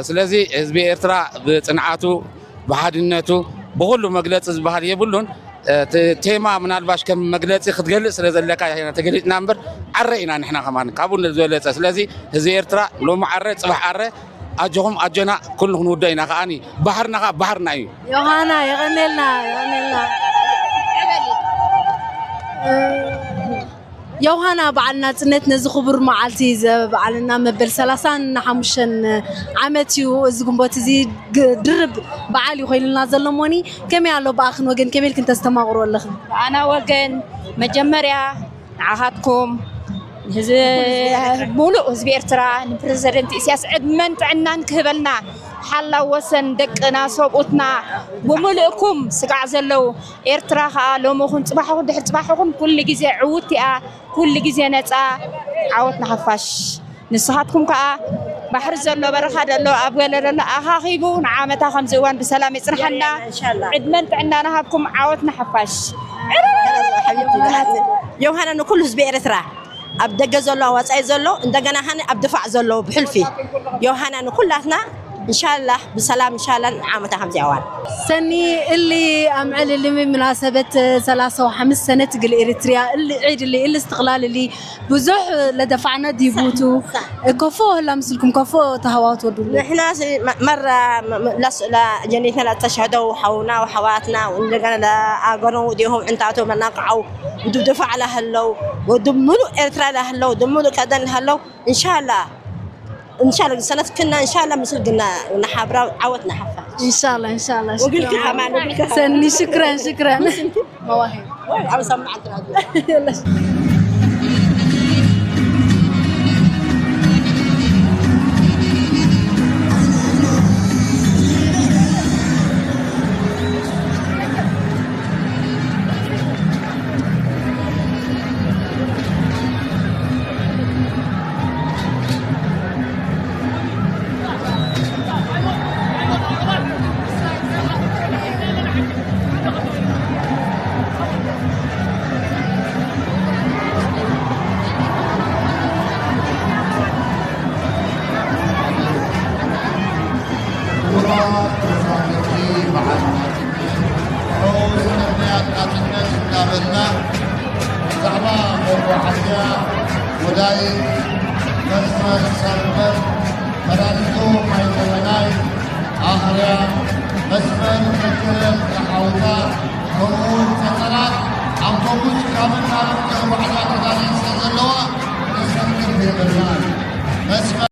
ስለዚ ህዝቢ ኤርትራ ብጽንዓቱ፣ ብሓድነቱ፣ ብኹሉ መግለጺ ዝበሃል የብሉን። እቲ ቴማ ምናልባሽ ከም መግለጺ ክትገልጽ ስለ ዘለካ ኢና ተገሊጽና እምበር፣ ዓረ ኢና ንሕና ከማን ካብኡ ዝበለጸ። ስለዚ ህዝቢ ኤርትራ ሎሚ ዓረ፣ ጽባሕ ዓረ፣ ኣጆኹም ኣጆና፣ ኩሉ ክንውዶ ኢና። ከኣኒ ባሕርና ከኣ ባሕርና እዩ። ዮሃና፣ የቐኔልና፣ የቐኔልና። ዮሃና፣ በዓል ናጽነት ነዚ ክቡር መዓልቲ ዘበዓልና መበል ሰላሳን ሓሙሽተን ዓመት እዩ። እዚ ግንቦት እዚ ግ-፣ ድርብ በዓል እዩ ኮይኑልና ዘሎ። ሞኒ፣ ከመይ ኣሎ ብኣኽን ወገን፣ ከመይ ኢልክን ተስተማቕሮ ኣለኽን? ኣና ወገን፣ መጀመርያ ንዓኻትኩም፣ ንህዝ-፣ ሙሉእ ህዝቢ ኤርትራ፣ ንፕረዚደንት ኢሳያስ ዕድመን ጥዕናን ክህበልና፣ ሓላው ወሰን ደቅና፣ ሰብኡትና፣ ብምሉእኩም ስጋዕ ዘለዉ ኤርትራ ከኣ ሎምኹን ጽባሕኹን ድሕሪ ጽባሕኹን ኩሉ ግዜ ዕውትቲ እያ፣ ኩሉ ግዜ ነጻ። ዓወት ንሓፋሽ። ንስኻትኩም ከኣ ባሕሪ ዘሎ በረኻ ዘሎ ኣብ ገለ ዘሎ ኣኻኺቡ ንዓመታ ከምዚ እዋን ብሰላም ይጽንሓና። ኢንሻላህ። ዕድመን ጥዕናን ሃብኩም። ዓወት ንሓፋሽ። ዮሃና ንኩሉ ህዝቢ ኤርትራ ኣብ ደገ ዘሎ ኣብ ወጻኢ ዘሎ እንደገና ኸነ ኣብ ድፋዕ ዘሎ ብሕልፊ ዮሃና ንኩላትና ኢንሻላህ ብሰላም ኢንሻላህ ንዓመታ ከምዚ እዋን። ሰኒ እሊ ኣምዕል እሊ ምናሰበት ሰላሳ ወሓምስ ሰነት ግል ኤርትርያ እሊ ዒድ እሊ እሊ እስትቕላል እሊ ብዙሕ ለደፋዕና ዲቡቱ ከፎ ህላ ምስልኩም ከፎ ተሃዋት ወዱሉ። ንሕና ሲ-፣ መ-፣ መራ ም-፣ ም-፣ ለስ-፣ ለ-፣ ጀኔትና ለተሸህደው ሐውና ወሐዋትና ወእንደገና ለአገረው ዲሆም ዕንታቶ መናቅዓው ወዱ ድፋዕ ለህለው ወዱ ሙሉ ኤርትራ ለህለው ወዱ ሙሉ ቀደን ለህለው እንሻላ እንሻላ ሰነት ክና እንሻላ ምስል ግና ንሓብራ ዓወት ንሓፋ። ኢንሻላህ ኢንሻላህ። ወግልኪ ከማን ወግልኪ ከማን። ሰኒ ሽክራን ሽክራን። መዋሂብ። ወይ ኣብ ሰማዕት ራዲዮ። ክቡራት ተሳተፍቲ በዓል ናጽነት፣ ሕውስ ምኽንያት ናጽነት እናበልና ብዛዕባ መጓዓዝያ፣ ወዳይ መስመር ሰንበት፣ ፈራሪቶ ማይ ዘመናይ፣ ኣኽርያ፣ መስመር መገረብ ተሓውታ፣ ከምኡውን ጸጸራት ኣውቶቡስ ካብን ናብን ዘጓዕዛ ተጋደልቲ ስለ ዘለዋ፣ ነሰክፍ የብልናን። መስመር